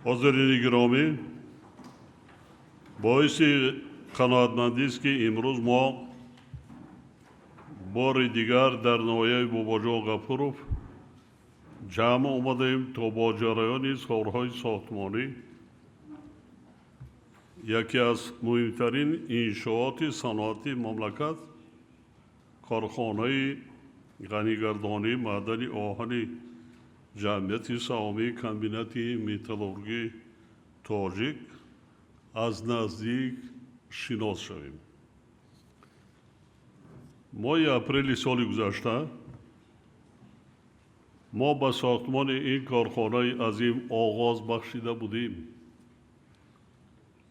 Ҳозирини гиромӣ, боиси қаноатмандист, ки имрӯз мо бори дигар дар ноҳияи Бобоҷон Ғафуров ҷамъ омадаем, то бо ҷараёни корҳои сохтмонӣ яке аз муҳимтарин иншооти саноатии мамлакат, корхонаи ғанигардонии маъдани оҳани ҷамъияти саҳомии комбинати металлургии Тоҷик, аз наздик шинос шавем. Моҳи апрели соли гузашта мо ба сохтмони ин корхонаи азим оғоз бахшида будем.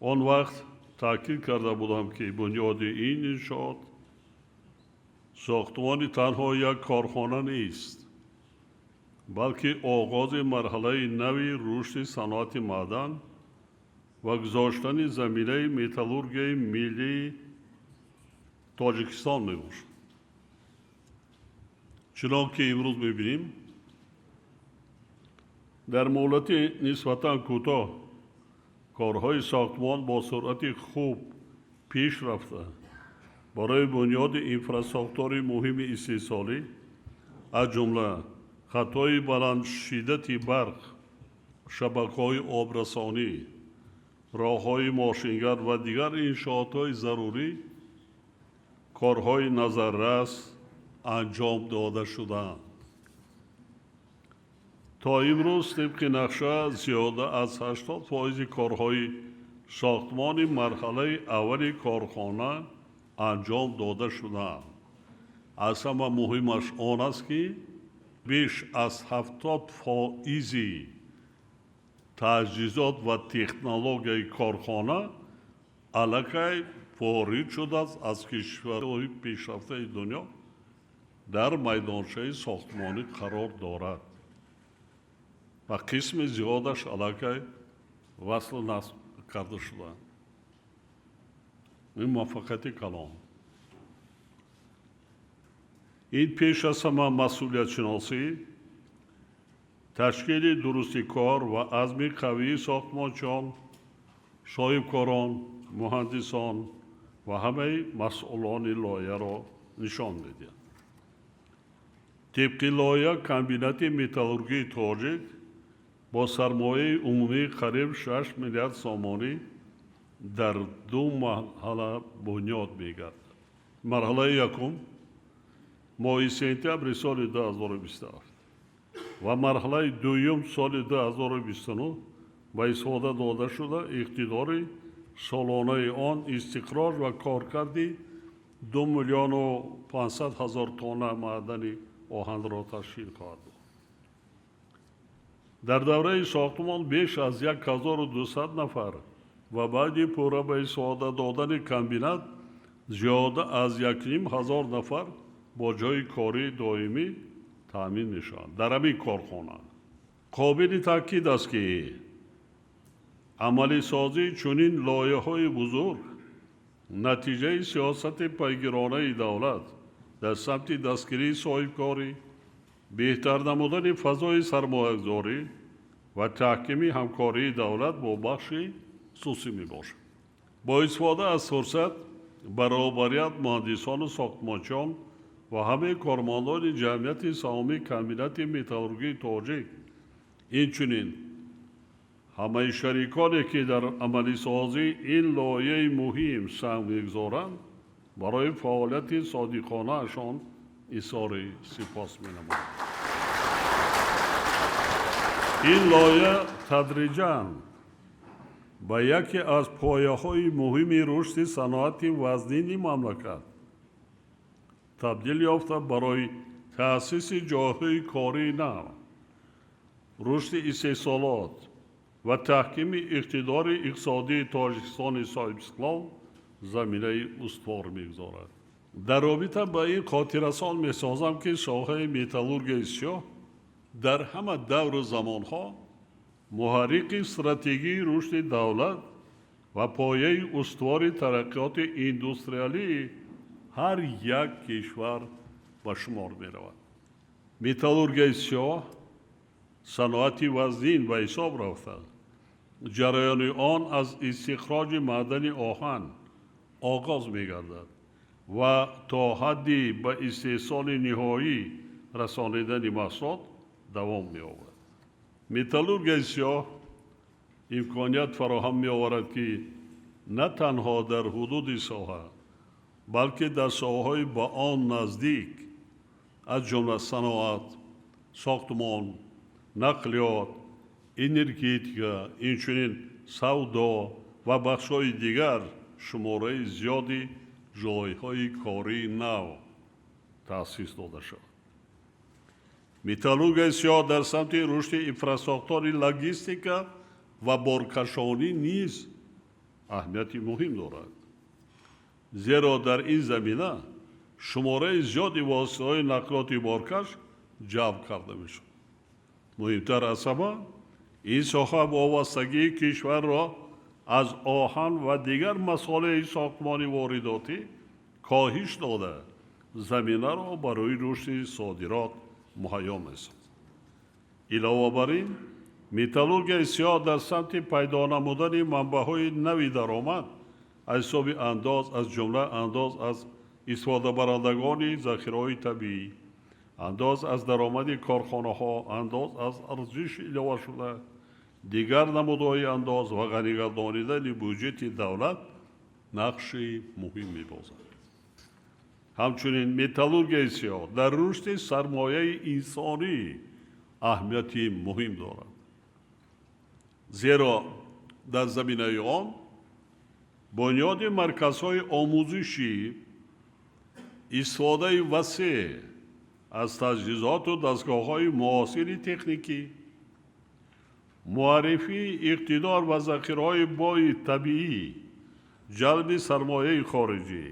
Он вақт таъкид карда будам, ки бунёди ин иншоот сохтмони танҳо як корхона нест, балки оғози марҳалаи нави рушди саноати маъдан ва гузоштани заминаи металлургияи миллии Тоҷикистон мебошад. Чунон ки имрӯз мебинем, дар муҳлати нисбатан кӯтоҳ корҳои сохтмон бо суръати хуб пеш рафта, барои бунёди инфрасохтори муҳими истеҳсолӣ, аз ҷумла хатҳои баландшиддати барқ, шабакаҳои обрасонӣ, роҳҳои мошингард ва дигар иншоотҳои зарурӣ корҳои назаррас анҷом дода шудаанд. То имрӯз тибқи нақша зиёда аз 80 фоизи корҳои сохтмони марҳалаи аввали корхона анҷом дода шудаанд. Аз ҳама муҳимаш он аст, ки беш аз 70 фоизи таҷҳизот ва технологияи корхона аллакай ворид шудааст аз кишварҳои пешрафтаи дунё, дар майдончаи сохтмонӣ қарор дорад ва қисми зиёдаш аллакай васлу насб карда шудаанд. Ин муваффақияти калон. Ин пеш аз ҳама масъулиятшиносӣ, ташкили дурусти кор ва азми қавии сохтмончиён, соҳибкорон, муҳандисон ва ҳамаи масъулони лоиҳаро нишон медиҳад. Тибқи лоиҳа, комбинати металлургии Тоҷик бо сармояи умумии қариб 6 миллиард сомонӣ дар ду марҳала бунёд мегардад. Марҳалаи якум моҳи сентябри соли 2027 ва марҳалаи дуюм соли 2029 ба истифода дода шуда, иқтидори солонаи он истихроҷ ва коркарди 2 500 000 тонна маъдани оҳанро ташкил хоҳад дод. Дар давраи сохтмон беш аз 1200 нафар ва баъди пурра ба истифода додани комбинат зиёда аз 1500 нафар бо ҷойи кории доимӣ таъмин мешаванд дар ҳамин корхона. Қобили таъкид аст, ки амалисозии чунин лоиҳаҳои бузург натиҷаи сиёсати пайгиронаи давлат дар самти дастгирии соҳибкорӣ, беҳтар намудани фазои сармоягузорӣ ва таҳкими ҳамкории давлат бо бахши хусусӣ мебошад. Бо истифода аз фурсат ба роҳбарият, муҳандисону сохтмончиён ва ҳамаи кормандони ҷамъияти саҳомии комбинати металлургии Тоҷик, инчунин ҳамаи шариконе, ки дар амалисозии ин лоиҳаи муҳим саҳм мегузоранд, барои фаъолияти содиқонаашон изҳори сипос менамоям. Ин лоиҳа тадриҷан ба яке аз пояҳои муҳими рушди саноати вазнини мамлакат табдил ёфта, барои таъсиси ҷойҳои кории нав, рушди истеҳсолот ва таҳкими иқтидори иқтисодии Тоҷикистони соҳибистиқлол заминаи устувор мегузорад. Дар робита ба ин хотиррасон месозам, ки соҳаи металлургияи сиёҳ дар ҳама давру замонҳо муҳаррики стратегии рушди давлат ва пояи устувори тараққиёти индустриалии ҳар як кишвар ба шумор меравад. Металлургияи сиёҳ саноати вазнин ба ҳисоб рафта, Ҷараёни он аз истихроҷи маъдани оҳан оғоз мегардад ва то ҳадди ба истеҳсоли ниҳоӣ расонидани маҳсулот давом меёбад. Металлургияи сиёҳ имконият фароҳам меоварад, ки на танҳо дар ҳудуди соҳа, балки дар соҳаҳои ба он наздик, аз ҷумла саноат, сохтмон, нақлиёт, энергетика, инчунин савдо ва бахшҳои дигар шумораи зиёди ҷойҳои кории нав таъсис дода шавад. Металлургияи сиёҳ дар самти рушди инфрасохтори логистика ва боркашонӣ низ аҳамияти муҳим дорад, зеро дар ин замина шумораи зиёди воситаҳои нақлиёти боркаш ҷалб карда мешавад. Муҳимтар аз ҳама, ин соҳа вобастагии кишварро аз оҳан ва дигар масолеҳи сохтмони воридотӣ коҳиш дода, заминаро барои рушди содирот муҳайё месозад. Илова бар ин, металлургияи сиёҳ дар самти пайдо намудани манбаъҳои нави даромад аз ҳисоби андоз, аз ҷумла андоз аз истифодабарандагони захираҳои табиӣ, андоз аз даромади корхонаҳо, андоз аз арзиши иловашуда, дигар намудҳои андоз ва ғанигардонидани буҷети давлат нақши муҳим мебозад. Ҳамчунин металлургияи сиёҳ дар рушди сармояи инсонӣ аҳамияти муҳим дорад, зеро дар заминаи он бунёди марказҳои омӯзишӣ, истифодаи васеъ аз таҷҳизоту дастгоҳҳои муосири техникӣ, муаррифии иқтидор ва захираҳои бои табиӣ, ҷалби сармояи хориҷӣ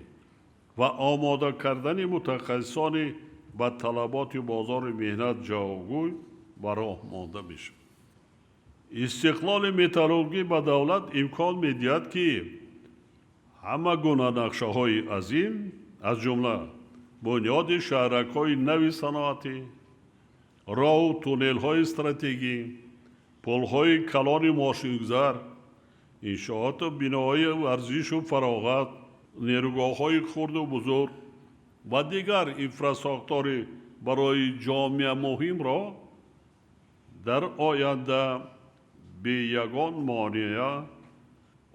ва омода кардани мутахассисони ба талаботи бозори меҳнат ҷавобгӯй ба роҳ монда мешавад. Истиқлоли металлургӣ ба давлат имкон медиҳад, ки ҳама гуна нақшаҳои азим, аз ҷумла бунёди шаҳракҳои нави саноатӣ, роҳу туннелҳои стратегӣ, пулҳои калони мошингузар, иншооту биноҳои варзишу фароғат, нерӯгоҳҳои хурду бузург ва дигар инфрасохтори барои ҷомеа муҳимро дар оянда бе ягон монеа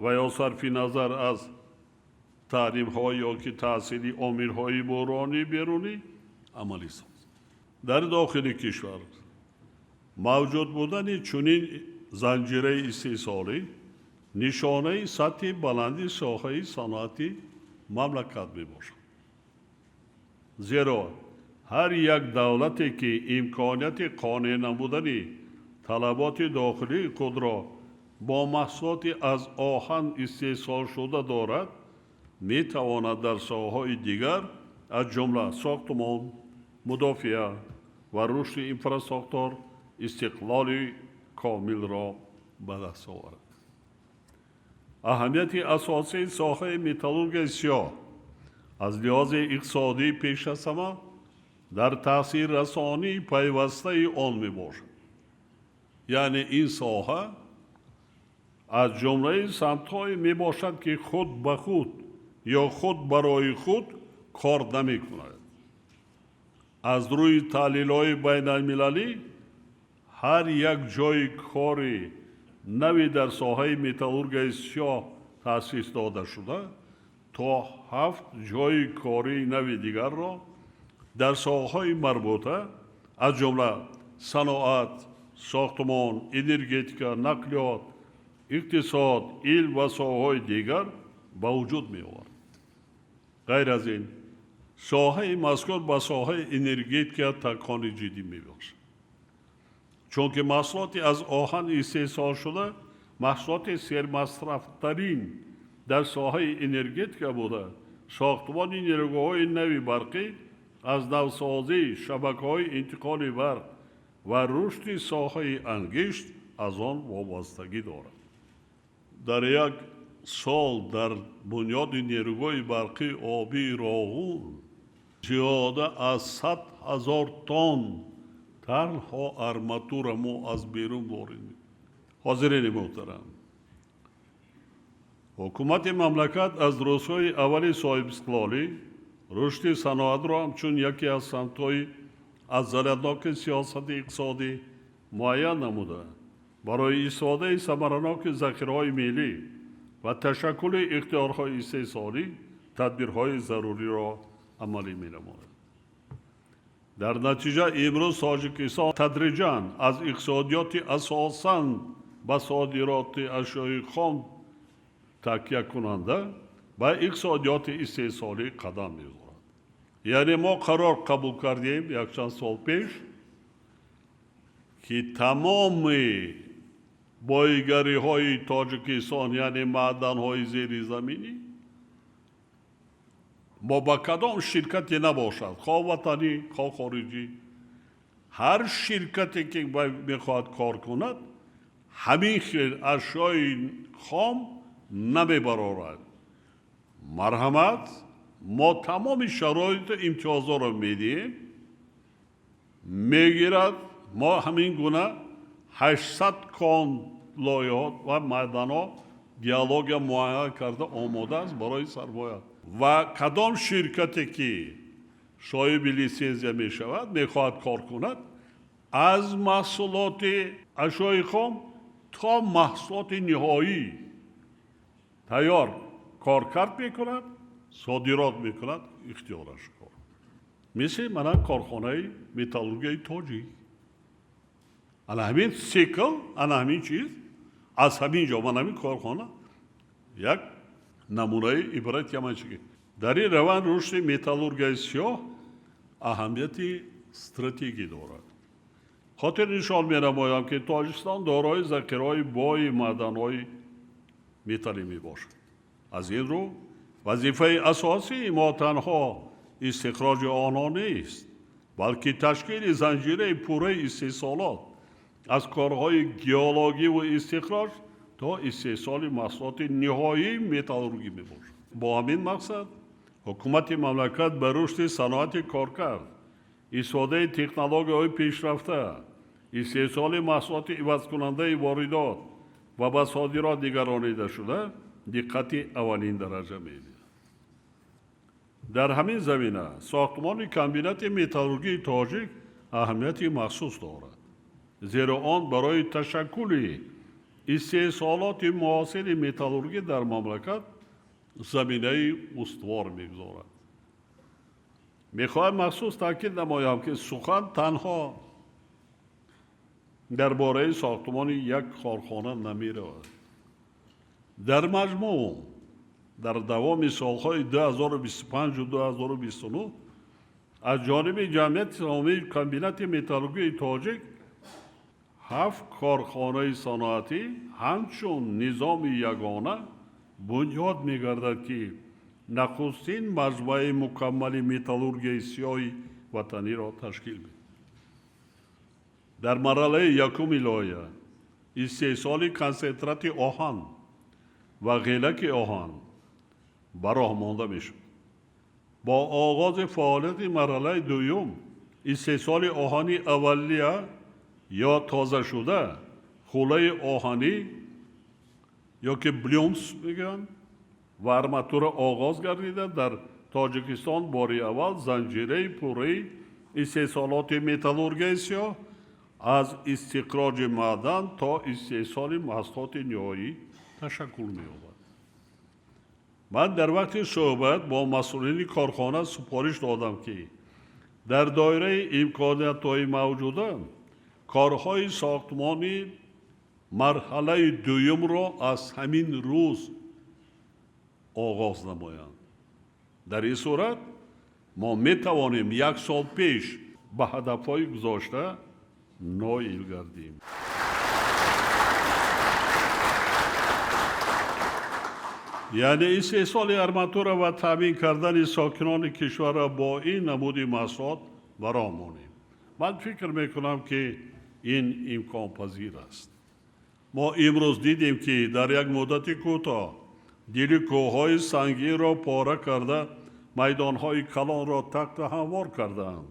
ва ё сарфи назар аз таҳримҳо ё ки таъсири омилҳои буҳронии берунӣ амалӣ созад. Дар дохили кишвар мавҷуд будани чунин занҷираи истеҳсолӣ нишонаи сатҳи баланди соҳаи саноати мамлакат мебошад, зеро ҳар як давлате, ки имконияти қонеъ намудани талаботи дохилии худро бо маҳсулоти аз оҳан истеҳсолшуда дорад, метавонад дар соҳаҳои дигар, аз ҷумла сохтмон, мудофиа ва рушди инфрасохтор истиқлоли комилро ба даст оварад. Аҳамияти асосии соҳаи металлургияи сиёҳ аз лиҳози иқтисодӣ пеш аз ҳама дар таъсиррасонии пайвастаи он мебошад. Яъне ин соҳа аз ҷумлаи самтҳое мебошад, ки худ ба худ ё худ барои худ кор намекунад. Аз рӯи таҳлилҳои байналмилалӣ, ҳар як ҷойи кори нави дар соҳаи металлургияи сиёҳ таъсис дода шуда то 7 ҷойи кории нави дигарро дар соҳаҳои марбута, аз ҷумла саноат, сохтмон, энергетика, нақлиёт, иқтисод, илм ва соҳаҳои дигар ба вуҷуд меоварад. Ғайр аз ин, соҳаи мазкур ба соҳаи энергетика такони ҷиддӣ мебахшад, чунки маҳсулоти аз оҳан истеҳсолшуда маҳсулоти сермасрафтарин дар соҳаи энергетика буда, сохтмони нерӯгоҳҳои нави барқӣ, аз навсозии шабакаҳои интиқоли барқ ва рушди соҳаи ангишт аз он вобастагӣ дорад. Дар як сол дар бунёди нерӯгоҳи барқии обии Роғун зиёда аз 100 000 тонн танҳо арматура мо аз берун ворид мекунем. Ҳозирини муҳтарам. Ҳукумати мамлакат аз рӯзҳои аввали соҳибистиқлолӣ рушди саноатро ҳамчун яке аз самтҳои афзалиятноки сиёсати иқтисодӣ муайян намуда, барои истифодаи самараноки захираҳои миллӣ ва ташаккули ихтиёрҳои истеҳсолӣ тадбирҳои заруриро амалӣ менамояд. Дар натиҷа имрӯз Тоҷикистон тадриҷан аз иқтисодиёти асосан ба содироти ашёи хом такякунанда ба иқтисодиёти истеҳсолӣ қадам мегузорад. Яъне мо қарор қабул кардем якчанд сол пеш, ки тамоми боигариҳои Тоҷикистон, яъне маъданҳои зеризаминӣ, мо ба кадом ширкате набошад, хоҳ ватанӣ, хоҳ хориҷӣ, ҳар ширкате ки мехоҳад кор кунад, ҳамин хел ашёи хом намебарорад. Марҳамат, мо тамоми шароиту имтиёзҳоро медиҳем, мегирад. Мо ҳамин гуна 800 кон лоиҳот ва маъданҳо геология муайян карда омода аст барои сармоя. Ва кадом ширкате ки соҳиби литсензия мешавад, мехоҳад кор кунад, аз маҳсулоти ашёи хом то маҳсулоти ниҳоӣ тайёр коркард мекунад, содирот мекунад, ихтиёраш кор. Мисли мана корхонаи металлургияи тоҷик. Ана ҳамин цикл, ана ҳамин чиз, аз ҳамин ҷо мана ҳамин корхона як намунаи ибрат яманчиги. Дар ин раванд рушди металлургияи сиёҳ аҳамияти стратегӣ дорад. Хотир нишон менамоям, ки Тоҷикистон дорои захираҳои бои маъданҳои металлӣ мебошад. Аз ин рӯ вазифаи асосии мо танҳо истихроҷи онҳо нест, балки ташкили занҷираи пурраи истеҳсолот аз корҳои геологӣ ва истихроҷ то истеҳсоли маҳсулоти ниҳоии металлургӣ мебошад. Бо ҳамин мақсад ҳукумати мамлакат ба рушди саноати коркард, истифодаи технологияҳои пешрафта, истеҳсоли маҳсулоти ивазкунандаи воридот ва ба содирот нигаронида шуда диққати аввалин дараҷа медиҳад. Дар ҳамин замина сохтмони комбинати металлургии тоҷик аҳамияти махсус дорад, зеро он барои ташаккули истеҳсолоти муосири металлургӣ дар мамлакат заминаи устувор мегузорад. Мехоҳам махсус таъкид намоям, ки сухан танҳо дар бораи сохтмони як корхона намеравад. Дар маҷмӯъ дар давоми солҳои 2025-2029 аз ҷониби ҷамъияти саҳомии комбинати металлургии тоҷик 7 корхонаи саноатӣ ҳамчун низоми ягона бунёд мегардад, ки нахустин маҷмӯаи мукаммали металлургияи сиёҳи ватаниро ташкил медиҳад. Дар марҳалаи якуми лоиҳа истеҳсоли консентрати оҳан ва ғелаки оҳан ба роҳ монда мешавад. Бо оғози фаъолияти марҳалаи дуюм истеҳсоли оҳани аввалия ё тозашуда, хӯлаи оҳанӣ ё ки блюмс мегӯянд ва арматура оғоз гардида, дар Тоҷикистон бори аввал занҷираи пурраи истеҳсолоти металлургияи сиёҳ аз истихроҷи маъдан то истеҳсоли маҳсулоти ниҳоӣ ташаккул меёбад. Ман дар вақти суҳбат бо масъулини корхона супориш додам, ки дар доираи имкониятҳои мавҷуда корҳои сохтмони марҳалаи дуюмро аз ҳамин рӯз оғоз намоянд. Дар ин сурат мо метавонем як сол пеш ба ҳадафҳои гузошта ноил гардем. Яъне истеҳсоли арматура ва таъмин кардани сокинони кишварро бо ин намуди маҳсулот ба роҳ монем. Ман фикр мекунам, ки ин имконпазир аст. Мо имрӯз дидем, ки дар як муддати кӯтоҳ дили кӯҳҳои сангинро пора карда, майдонҳои калонро тахту ҳамвор кардаанд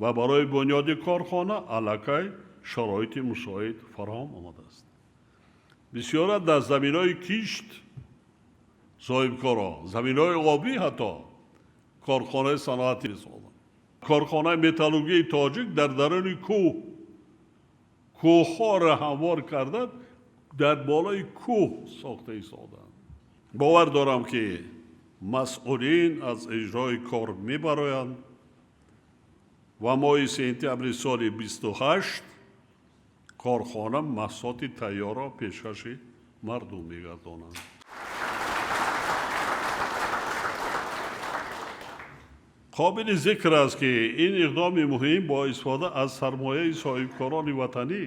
ва барои бунёди корхона аллакай шароити мусоид фароҳам омадааст. Бисёра дар заминҳои кишт Соҳибкорон заминҳои обӣ ҳатто корхонаи саноатӣ месозанд. Корхонаи металлургии тоҷик дар даруни кӯҳ, кӯҳҳоро ҳамвор карда, дар болои кӯҳ сохта истоданд. Бовар дорам, ки масъулин аз иҷрои кор мебароянд ва моҳи сентябри соли 28 корхона маҳсулоти тайёрро пешкаши мардум мегардонанд. Қобили зикр аст, ки ин иқдоми муҳим бо истифода аз сармояи соҳибкорони ватанӣ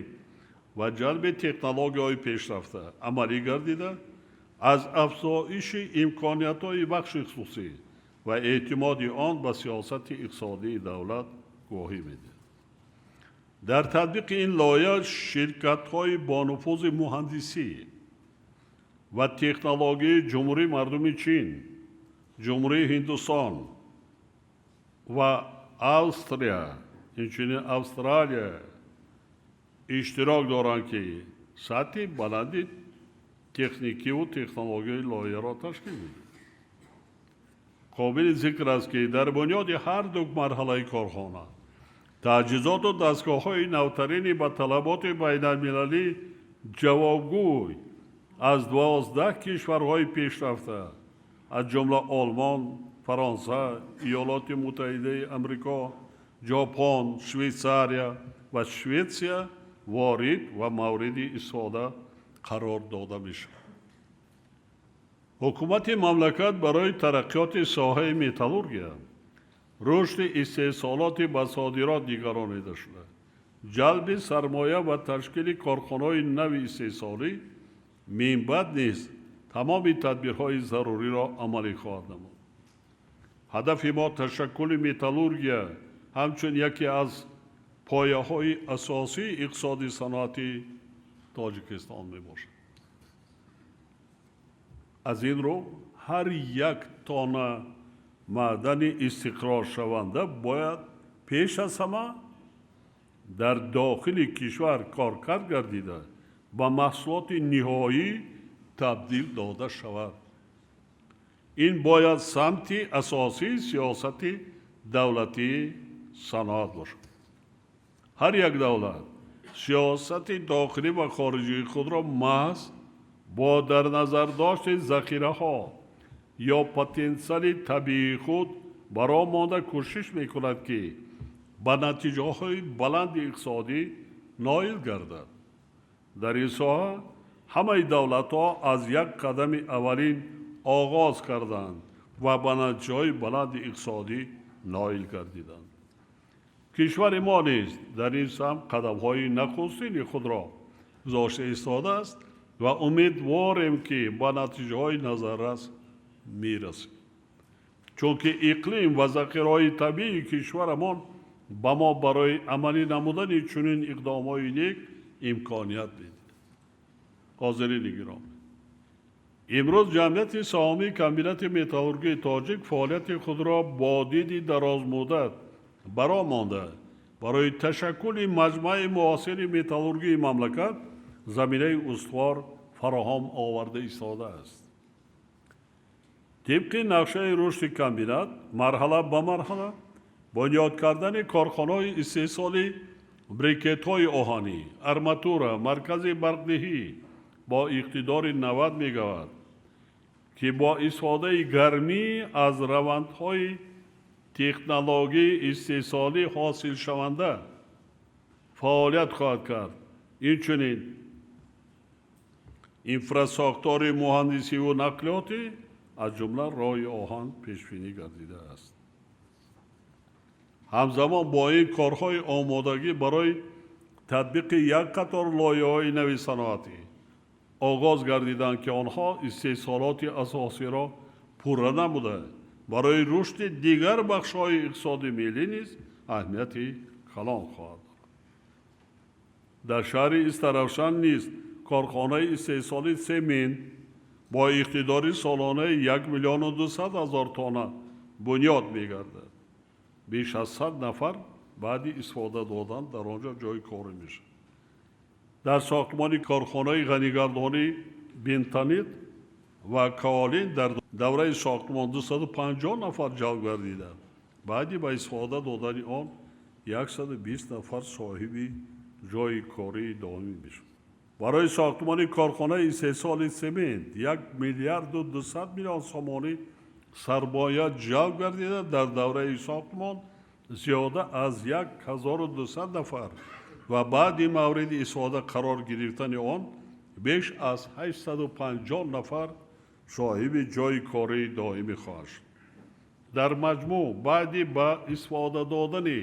ва ҷалби технологияҳои пешрафта амалӣ гардида, аз афзоиши имкониятҳои бахши хусусӣ ва эътимоди он ба сиёсати иқтисодии давлат гувоҳӣ медиҳад. Дар татбиқи ин лоиҳа ширкатҳои бонуфузи муҳандисӣ ва технологияи Ҷумҳурии Мардуми Чин, Ҷумҳурии Ҳиндустон ва Австрия, инчунин Австралия иштирок доранд, ки сатҳи баланди техникиву технологияи лоиҳаро ташкил медиҳад. Қобили зикр аст, ки дар бунёди ҳар ду марҳалаи корхона таҷҳизоту дастгоҳҳои навтарини ба талаботи байналмилалӣ ҷавобгӯй аз 12 кишварҳои пешрафта, аз ҷумла Олмон, Фаронса, Иёлоти Муттаҳидаи Амрико, Ҷопон, Швейтсария ва Шветсия ворид ва мавриди истифода қарор дода мешавад. Ҳукумати мамлакат барои тараққиёти соҳаи металлургия, рушди истеҳсолоти ба содирот нигаронида шуда, ҷалби сармоя ва ташкили корхонаҳои нави истеҳсолӣ минбаъд низ тамоми тадбирҳои заруриро амалӣ хоҳад намуд. Ҳадафи мо ташаккули металлургия ҳамчун яке аз пояҳои асосии иқтисоди саноатии Тоҷикистон мебошад. Аз ин рӯ ҳар як тонна маъдани истиқроршаванда бояд пеш аз ҳама дар дохили кишвар коркард гардида, ба маҳсулоти ниҳоӣ табдил дода шавад. Ин бояд самти асосии сиёсати давлатии саноат бошад. Ҳар як давлат сиёсати дохилӣ ва хориҷии худро маҳз бо дар назар дошти захираҳо ё потенсиали табиии худ бароҳ монда кӯшиш мекунад, ки ба натиҷаҳои баланди иқтисодӣ ноил гардад. Дар ин соҳа ҳамаи давлатҳо аз як қадами аввалин оғоз карданд ва ба натиҷаҳои баланди иқтисодӣ ноил гардиданд. Кишвари мо низ дар ин самт қадамҳои нахустини худро гузошта истодааст ва умедворем, ки ба натиҷаҳои назаррас мерасем. Чунки иқлим ва захираҳои табиии кишварамон ба мо барои амалӣ намудани чунин иқдомҳои нек имконият медиҳад. Ҳозирини гиромӣ, имрӯз ҷамъияти саҳомии комбинати металлургии тоҷик фаъолияти худро бо диди дарозмуддат бароҳ монда, барои ташаккули маҷмӯаи муосири металлургии мамлакат заминаи устувор фароҳам оварда истодааст. Тибқи нақшаи рушди комбинат, марҳала ба марҳала бунёд кардани корхонаҳои истеҳсоли брикетҳои оҳанӣ, арматура, маркази барқдиҳӣ бо иқтидори 90 мегаватт, ки бо истифодаи гармӣ аз равандҳои технологияи истеҳсолӣ ҳосилшаванда фаъолият хоҳад кард. Инчунин инфрасохтори муҳандисиву нақлиётӣ, аз ҷумла роҳи оҳан пешбинӣ гардидааст. Ҳамзамон бо ин корҳои омодагӣ барои татбиқи як қатор лоиҳаҳои нави саноатӣ оғоз гардиданд, ки онҳо истеҳсолоти асосиро пурра намуда, барои рушди дигар бахшҳои иқтисоди миллӣ низ аҳамияти калон хоҳад дошт. Дар шаҳри Истаравшан низ корхонаи истеҳсоли семент бо иқтидори солонаи 1 200 000 тонна бунёд мегардад. Беш аз 100 нафар баъди истифода додан дар он ҷо ҷойи корӣ мешавад. Дар сохтмони корхонаи ғанигардонии бентонит ва каолин дар Давраи сохтмон 250 нафар ҷалб гардида, баъди ба истифода додани он 120 нафар соҳиби ҷойи кории доимӣ мешавад. Барои сохтмони корхонаи истеҳсоли семент 1 миллиарду 200 миллион сомонӣ сармоя ҷалб гардида, дар давраи сохтмон зиёда аз 1200 нафар ва баъди мавриди истифода қарор гирифтани он беш аз 850 нафар соҳиби ҷойи кории доимӣ хоҳад шуд. Дар маҷмӯъ баъди ба истифода додани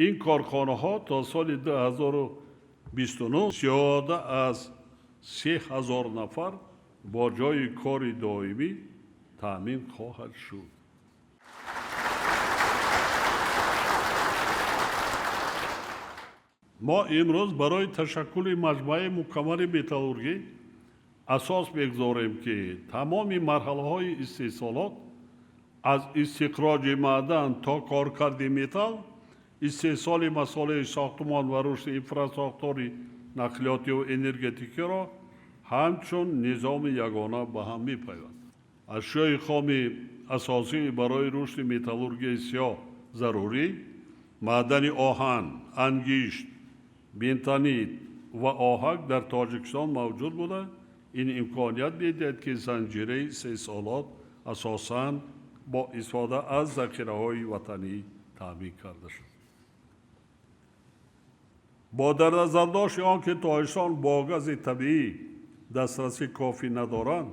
ин корхонаҳо то соли 2029 зиёда аз 3000 нафар бо ҷойи кори доимӣ таъмин хоҳад шуд. Мо имрӯз барои ташаккули маҷмӯаи мукаммали металлургӣ асос мегузорем, ки тамоми марҳалаҳои истеҳсолот аз истихроҷи маъдан то коркарди металл, истеҳсоли масолеҳи сохтмон ва рушди инфрасохтори нақлиётиву энергетикиро ҳамчун низоми ягона ба ҳам мепайвандад. Ашёи хоми асосӣ барои рушди металлургияи сиёҳ зарурӣ маъдани оҳан, ангишт, бентонит ва оҳак дар Тоҷикистон мавҷуд буда, ин имконият медиҳад, ки занҷираи истеҳсолот асосан бо истифода аз захираҳои ватанӣ таъмин карда шуд. Бо дар назардошти он ки Тоҷикистон бо гази табиӣ дастрасӣ кофӣ надоранд,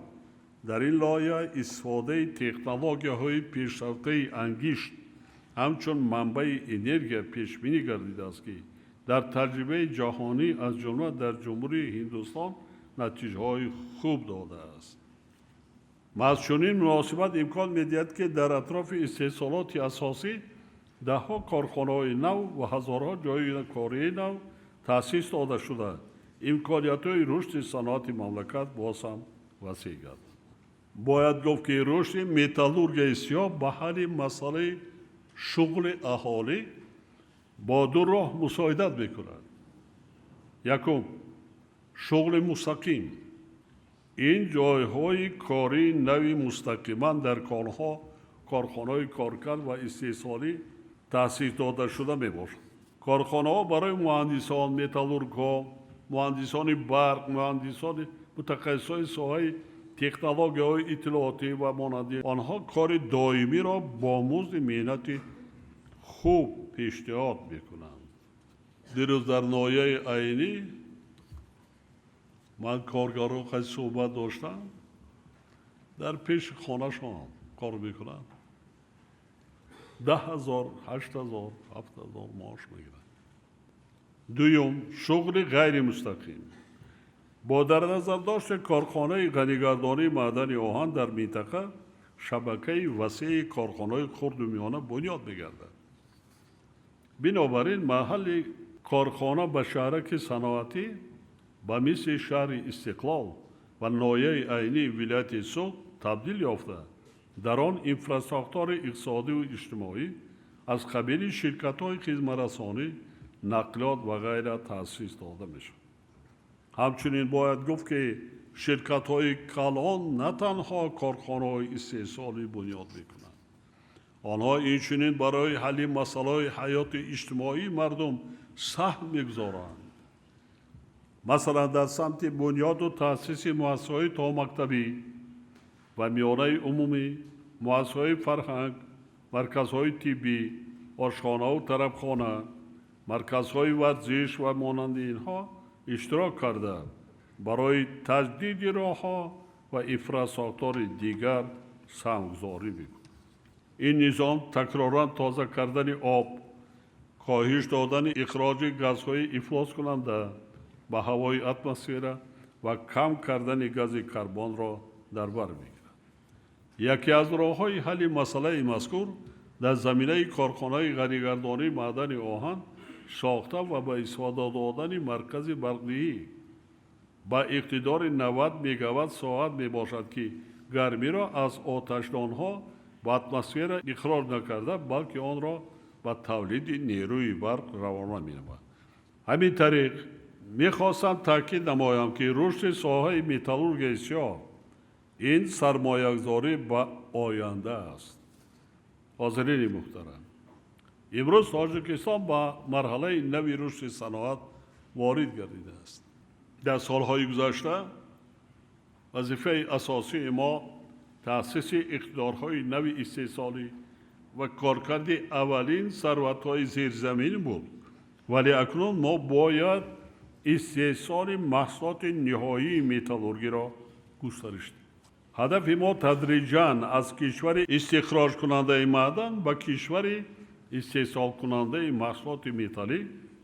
дар ин лоиҳа истифодаи технологияҳои пешрафтаи ангишт ҳамчун манбаи энергия пешбинӣ гардидааст, ки дар таҷрибаи ҷаҳонӣ аз ҷумла дар Ҷумҳурии Ҳиндустон натиҷаҳои хуб додааст. Маҳз чунин муносибат имкон медиҳад, ки дар атрофи истеҳсолоти асосӣ даҳҳо корхонаҳои нав ва ҳазорҳо ҷойи кории нав таъсис дода шуда, имкониятҳои рушди саноати мамлакат боз ҳам васеъ гардад. Бояд гуфт, ки рушди металлургияи сиёҳ ба ҳалли масъалаи шуғли аҳолӣ бо ду роҳ мусоидат мекунад. Якум, шуғли мустақим. Ин ҷойҳои кории нави мустақиман дар конҳо, корхонаҳои коркард ва истеҳсолӣ таъсис дода шуда мебошанд. Корхонаҳо барои муҳандисон, металлургҳо, муҳандисони барқ, муҳандисони мутахассисони соҳаи технологияҳои иттилоотӣ ва монанди онҳо кори доимиро бо музди меҳнати хуб пешниҳод мекунанд. Дирӯз дар ноҳияи Айнӣ ман коргарон қайд суҳбат доштам, дар пеши хонашон кор мекунанд, 10 000, 8000, 7000 маош мегиранд. Дуюм, шуғли ғайримустақим. Бо дар назардошти корхонаи ғанигардонии маъдани оҳан дар минтақа шабакаи васеи корхонаҳои хурду миёна бунёд мегардад. Бинобар ин маҳалли корхона ба шаҳраки саноатӣ ба мисли шаҳри Истиқлол ва ноҳияи Айнии вилояти Суғд табдил ёфта, дар он инфрасохтори иқтисодиву иҷтимоӣ аз қабили ширкатҳои хизматрасонӣ, нақлиёт ва ғайра таъсис дода мешавад. Ҳамчунин бояд гуфт, ки ширкатҳои калон на танҳо корхонаҳои истеҳсолӣ бунёд мекунанд, онҳо инчунин барои ҳалли масъалаҳои ҳаёти иҷтимоии мардум саҳм мегузоранд. Масалан, дар самти бунёду таъсиси муассисаҳои томактабӣ ва миёнаи умумӣ, муассисаҳои фарҳанг, марказҳои тиббӣ, ошхонаву тарабхона, марказҳои варзиш ва монанди инҳо иштирок карда, барои таҷдиди роҳҳо ва инфрасохтори дигар саҳмгузорӣ мекунад. Ин низом такроран тоза кардани об, коҳиш додани ихроҷи газҳои ифлоскунанда ба ҳавои атмосфера ва кам кардани гази карбонро дар бар мегирад. Яке аз роҳҳои ҳалли масъалаи мазкур дар заминаи корхонаи ғанигардонии маъдани оҳан сохта ва ба истифода додани маркази барқдиҳӣ ба иқтидори 90 мегаватт соат мебошад, ки гармиро аз оташдонҳо ба атмосфера ихроҷ накарда, балки онро ба тавлиди нерӯи барқ равона менамояд. Ҳамин тариқ мехостам таъкид намоям, ки рушди соҳаи металлургияи сиёҳ Ин сармоягузорӣ ба оянда аст. Ҳозирини муҳтарам, имрӯз Тоҷикистон ба марҳалаи нави рушди саноат ворид гардидааст. Дар солҳои гузашта вазифаи асосии мо таъсиси иқтидорҳои нави истеҳсолӣ ва коркарди аввалин сарватҳои зерзаминӣ буд, вале акнун мо бояд истеҳсоли маҳсулоти ниҳоии металлургиро густариш диҳем. Ҳадафи мо тадриҷан аз кишвари истихроҷкунандаи маъдан ба кишвари истеҳсолкунандаи маҳсулоти металлӣ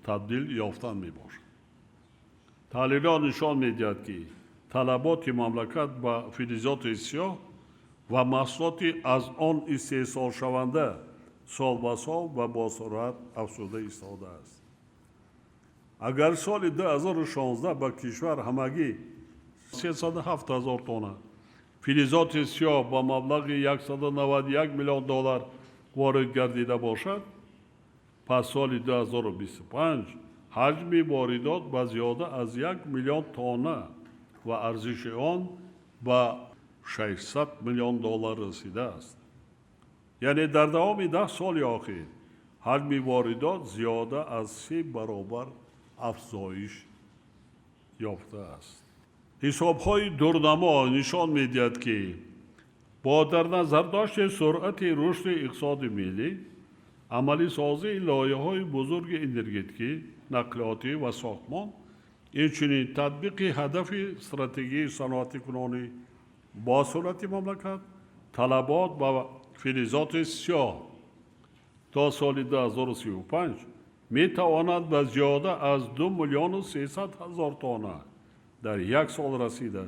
табдил ёфтан мебошад. Таҳлилҳо нишон медиҳад, ки талаботи мамлакат ба филизоти сиёҳ ва маҳсулоти аз он истеҳсолшаванда сол ба сол ва бо суръат афзуда истодааст. Агар соли 2016 ба кишвар ҳамагӣ 307 ҳазор тонна филизоти сиёҳ ба маблағи 191 миллион доллар ворид гардида бошад, пас соли 2025 ҳаҷми воридот ба зиёда аз 1 миллион тонна ва арзиши он ба 600 миллион доллар расидааст. Яъне дар давоми 10 соли охир ҳаҷми воридот зиёда аз 3 баробар афзоиш ёфтааст. Ҳисобҳои дурнамо нишон медиҳад, ки бо дар назардошти суръати рушди иқтисоди миллӣ, амалисозии лоиҳаҳои бузурги энергетикӣ, нақлиётӣ ва сохтмон, инчунин татбиқи ҳадафи стратегияи саноатикунонӣ бо суръати мамлакат, талабот ба филизоти сиёҳ то соли 2035 метавонад ба зиёда аз 2 миллиону 300 ҳазор тонна дар як сол расида,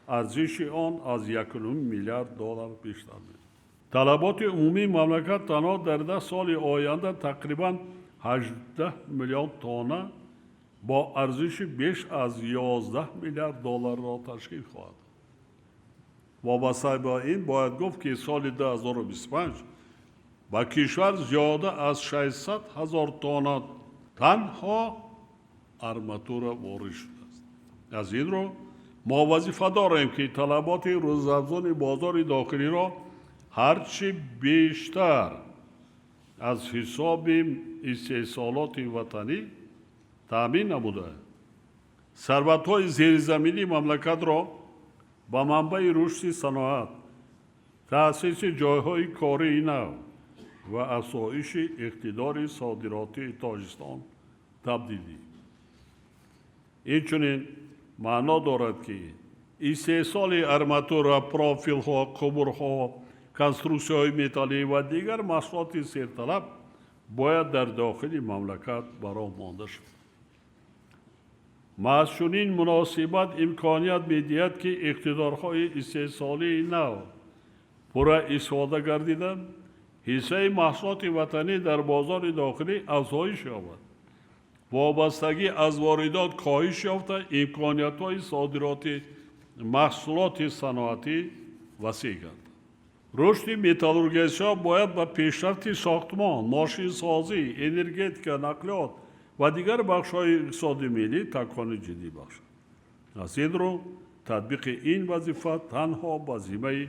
арзиши он аз 1,5 миллиард доллар бештар мешавад. Талаботи умумии мамлакат танҳо дар 10 соли оянда тақрибан 18 миллион тонна бо арзиши беш аз 11 миллиард долларро ташкил хоҳад дод. Вобаста ба ин бояд гуфт, ки соли 2025 ба кишвар зиёда аз 600 ҳазор тонна танҳо арматура ворид шудааст. Аз ин рӯ мо вазифа дорем, ки талаботи рӯзафзуни бозори дохилиро ҳарчи бештар аз ҳисоби истеҳсолоти ватанӣ таъмин намуда, сарватҳои зеризаминии мамлакатро ба манбаи рушди саноат, таъсиси ҷойҳои кории нав ва афзоиши иқтидори содиротии Тоҷикистон табдил диҳем. Инчунин маъно дорад, ки истеҳсоли арматура, профилҳо, қубурҳо, конструксияҳои металлӣ ва дигар маҳсулоти серталаб бояд дар дохили мамлакат ба роҳ монда шавад. Маҳз чунин муносибат имконият медиҳад, ки иқтидорҳои истеҳсолии нав пурра истифода гардида, ҳиссаи маҳсулоти ватанӣ дар бозори дохилӣ афзоиш ёбад, вобастагӣ аз воридот коҳиш ёфта, имкониятҳои содироти маҳсулоти саноатӣ васеъ гардад. Рушди металлургияи сиёҳ бояд ба пешрафти сохтмон, мошинсозӣ, энергетика, нақлиёт ва дигар бахшҳои иқтисоди миллӣ такони ҷиддӣ бахшад. Аз ин рӯ татбиқи ин вазифа танҳо ба зиммаи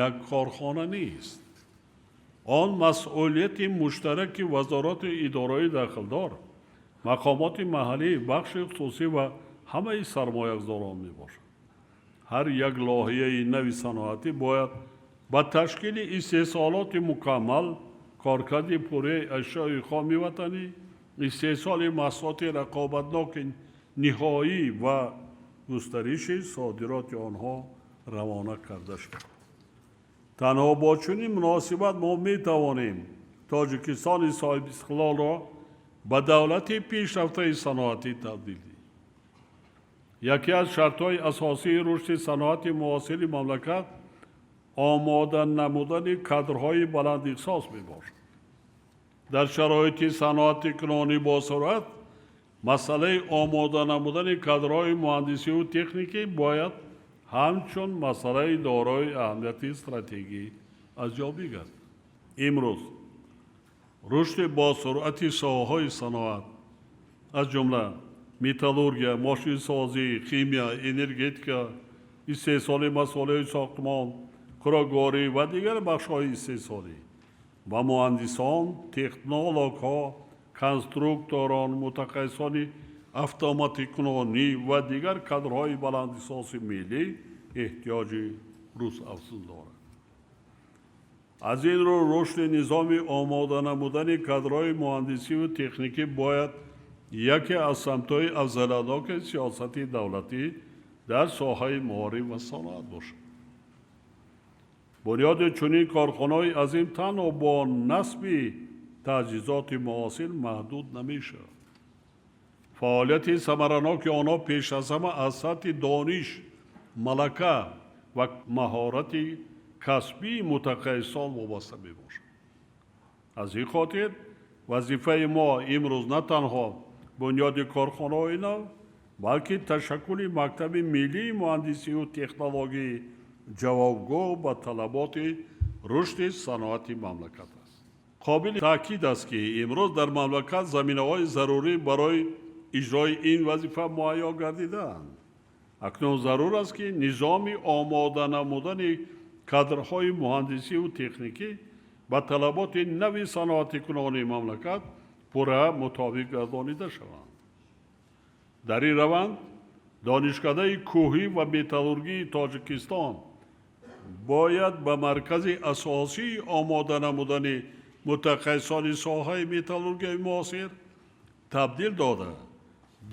як корхона нест. Он масъулияти муштараки вазорату идораҳои дахлдор, мақомоти маҳаллӣ, бахши хусусӣ ва ҳамаи сармоягузорон мебошад. Ҳар як лоиҳаи нави саноатӣ бояд ба ташкили истеҳсолоти мукаммал, коркарди пурраи ашёи хоми ватанӣ, истеҳсоли маҳсулоти рақобатноки ниҳоӣ ва густариши содироти онҳо равона карда шавад. Танҳо бо чунин муносибат мо метавонем Тоҷикистони соҳибистиқлолро ба давлати пешрафтаи саноатӣ табдил диҳем. Яке аз шартҳои асосии рушди саноати муосири мамлакат омода намудани кадрҳои баландихтисос мебошад. Дар шароити саноатикунонӣ босуръат масъалаи омода намудани кадрҳои муҳандисиву техникӣ бояд ҳамчун масъалаи дорои аҳамияти стратегӣ арзёбӣ гардад. Имрӯз рушди босуръати соҳаҳои саноат, аз ҷумла металлургия, мошинсозӣ, химия, энергетика, Истеҳсоли масолеҳи сохтмон, хӯрокворӣ ва дигар бахшҳои истеҳсолӣ ба муҳандисон, технологҳо, конструкторон, мутахассисони автоматикунонӣ ва дигар кадрҳои баландихтисоси миллӣ эҳтиёҷи рӯзафзун дорад. Аз ин рӯ рушди низоми омода намудани кадрҳои муҳандисиву техникӣ бояд яке аз самтҳои афзалиятноки сиёсати давлатӣ дар соҳаи маориф ва саноат бошад. Бунёди чунин корхонаҳои азим танҳо бо насби таҷҳизоти муосир маҳдуд намешавад. Фаъолияти самараноки онҳо пеш аз ҳама аз сатҳи дониш, малака ва маҳорати касбии мутахассисон вобаста мебошад. Аз ин хотир вазифаи мо имрӯз на танҳо бунёди корхонаҳои нав, балки ташаккули мактаби миллии муҳандисиву технологии ҷавобгӯ ба талаботи рушди саноати мамлакат аст. Қобили таъкид аст, ки имрӯз дар мамлакат заминаҳои зарурӣ барои иҷрои ин вазифа муҳайё гардидаанд. Акнун зарур аст, ки низоми омода намудани кадрҳои муҳандисиву техникӣ ба талаботи нави саноатикунонии мамлакат пурра мутобиқ гардонида шаванд. Дар ин раванд Донишкадаи кӯҳӣ ва металлургии Тоҷикистон бояд ба маркази асосии омода намудани мутахассисони соҳаи металлургияи муосир табдил дода,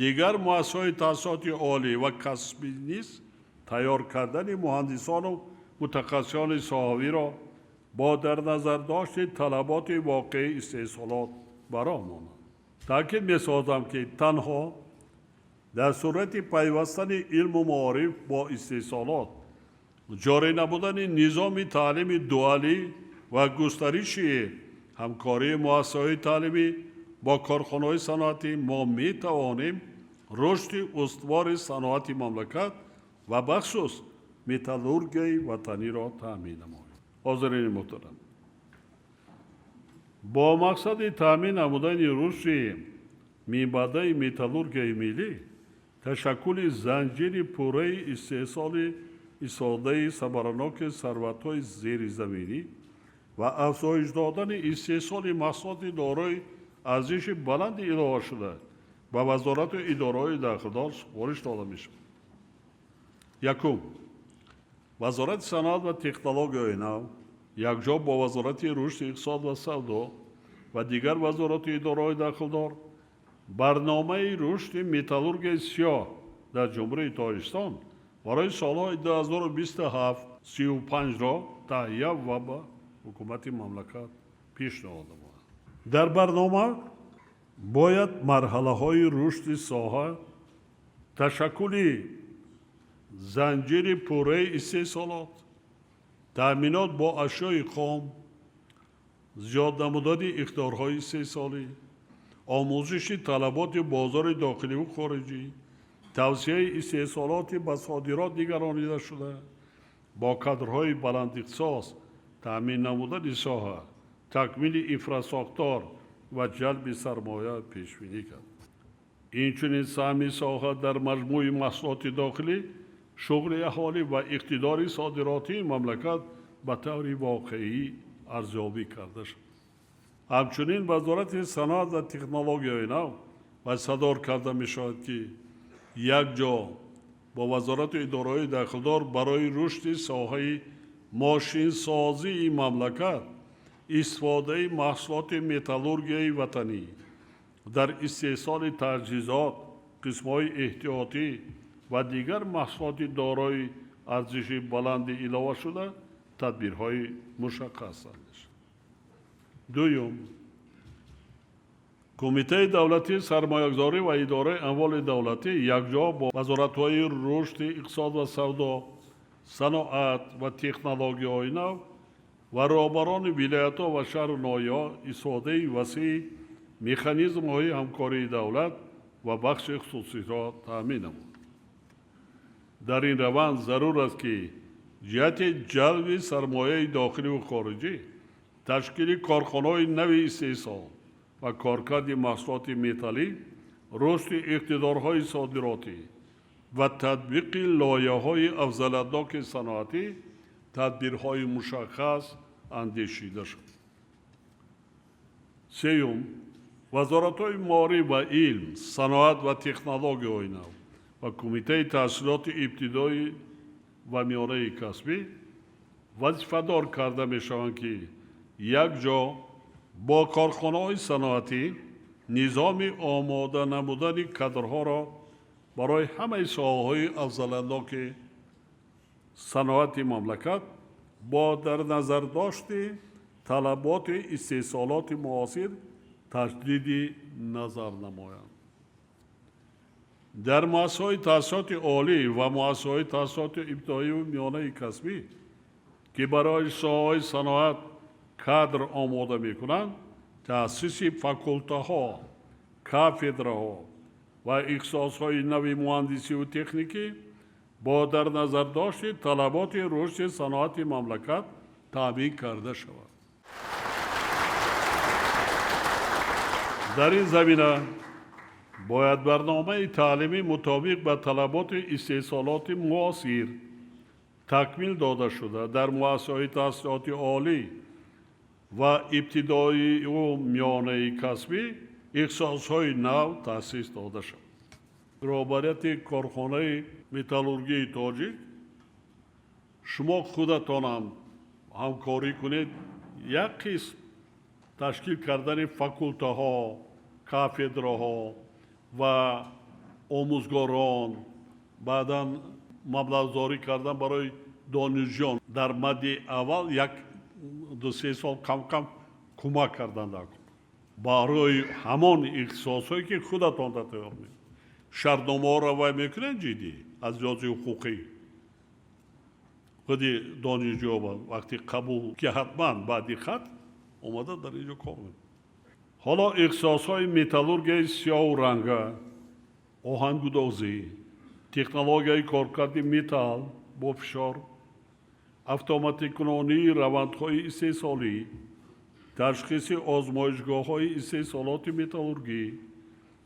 дигар муассисаҳои таҳсилоти олӣ ва касбӣ низ тайёр кардани муҳандисону мутахассисони соҳавиро бо дар назардошти талаботи воқеии истеҳсолот ба роҳ монанд. Таъкид месозам, ки танҳо дар сурати пайвастани илму маориф бо истеҳсолот, ҷорӣ намудани низоми таълими дуалӣ ва густариши ҳамкории муассисаҳои таълимӣ бо корхонаҳои саноатӣ мо метавонем рушди устувори саноати мамлакат ва бахусус металлургияи ватаниро таъмин намоем. Ҳозирини муҳтарам, бо мақсади таъмин намудани рушди минбаъдаи металлургияи миллӣ, ташаккули занҷири пурраи истеҳсоли истифодаи самараноки сарватҳои зеризаминӣ ва афзоиш додани истеҳсоли маҳсулоти дорои арзиши баланди иловашуда ба вазорату идораҳои дахлдор супориш дода мешавад. Якум, Вазорати саноат ва технологияҳои нав якҷо бо Вазорати рушди иқтисод ва савдо ва дигар вазорату идораҳои дахлдор барномаи рушди металлургияи сиёҳ дар Ҷумҳурии Тоҷикистон барои солҳои 2027-35-ро таҳия ва ба ҳукумати мамлакат пешниҳод намояд. Дар барнома бояд марҳалаҳои рушди соҳа, ташаккули занҷири пурраи истеҳсолот, таъминот бо ашёи хом, зиёд намудани иқтидорҳои истеҳсолӣ, омӯзиши талаботи бозори дохиливу хориҷӣ, тавсияи истеҳсолоти ба содирот нигаронида шуда, бо кадрҳои баландихтисос таъмин намудани соҳа, такмили инфрасохтор ва ҷалби сармоя пешбинӣ кард. Инчунин саҳми соҳа дар маҷмӯи маҳсулоти дохилӣ, шуғли аҳолӣ ва иқтидори содиротии мамлакат ба таври воқеӣ арзёбӣ карда шуд. Ҳамчунин Вазорати саноат ва технологияҳои нав вазифадор карда мешавад, ки якҷо бо вазорату идораҳои дахлдор барои рушди соҳаи мошинсозии мамлакат, истифодаи маҳсулоти металлургияи ватанӣ дар истеҳсоли таҷҳизот, қисмҳои эҳтиётӣ ва дигар маҳсулоти дорои арзиши баланди иловашуда тадбирҳои мушаххас андешад. Дуюм, Кумитаи давлатии сармоягузорӣ ва идораи амволи давлатӣ якҷо бо вазоратҳои рушди иқтисод ва савдо, саноат ва технологияҳои нав ва роҳбарони вилоятҳо ва шаҳру ноҳияҳо истифодаи васеи механизмҳои ҳамкории давлат ва бахши хусусиро таъмин намуд. Дар ин раванд зарур аст, ки ҷиҳати ҷалби сармояи дохиливу хориҷӣ, ташкили корхонаҳои нави истеҳсол ва коркарди маҳсулоти металлӣ, рушди иқтидорҳои содиротӣ, ва татбиқи лоиҳаҳои афзалиятноки саноатӣ тадбирҳои мушаххас андешида шуд. Сеюм, вазоратҳои маориф ва илм, саноат ва технологияҳои нав ва Кумитаи таҳсилоти ибтидоӣ ва миёнаи касбӣ вазифадор карда мешаванд, ки якҷо бо корхонаҳои саноатӣ низоми омода намудани кадрҳоро барои ҳамаи соҳаҳои афзалиятноки саноати мамлакат бо дар назардошти талаботи истеҳсолоти муосир таҷдиди назар намоянд. Дар муассисаҳои таҳсилоти олӣ ва муассисаҳои таҳсилоти ибтидоию миёнаи касбӣ, ки барои соҳаҳои саноат кадр омода мекунанд, таъсиси факултаҳо, кафедраҳо ва ихтисосҳои нави муҳандисиву техникӣ бо дар назардошти талаботи рушди саноати мамлакат таъмин карда шавад. Дар ин замина бояд барномаи таълимӣ мутобиқ ба талаботи истеҳсолоти муосир такмил дода шуда, дар муассисаҳои таҳсилоти олӣ ва ибтидоию миёнаи касбӣ ихтисосҳои нав таъсис дода шавад. Роҳбарияти корхонаи металлургияи тоҷик, шумо худатонам ҳамкорӣ кунед, як қисм ташкил кардани факултаҳо, кафедраҳо ва омӯзгорон, баъдан маблағгузорӣ кардан барои донишҷӯён. Дар мадди аввал 1-2-3 сол кам-кам кӯмак кардан дар кор барои ҳамон ихтисосҳое, ки худатон тайёр мекунед. Шартномаҳоро вай мекунед ҷиддӣ аз лиҳози ҳуқуқӣ. Худи донишҷӯ вақти қабул, ки ҳатман баъди хат омада дар инҷо кор мекунад. Ҳоло ихтисосҳои металлургияи сиёҳу ранга, оҳангудозӣ, технологияи коркарди металл бо фишор, автоматикунонии равандҳои истеҳсолӣ, ташхиси озмоишгоҳҳои истеҳсолоти металлургӣ,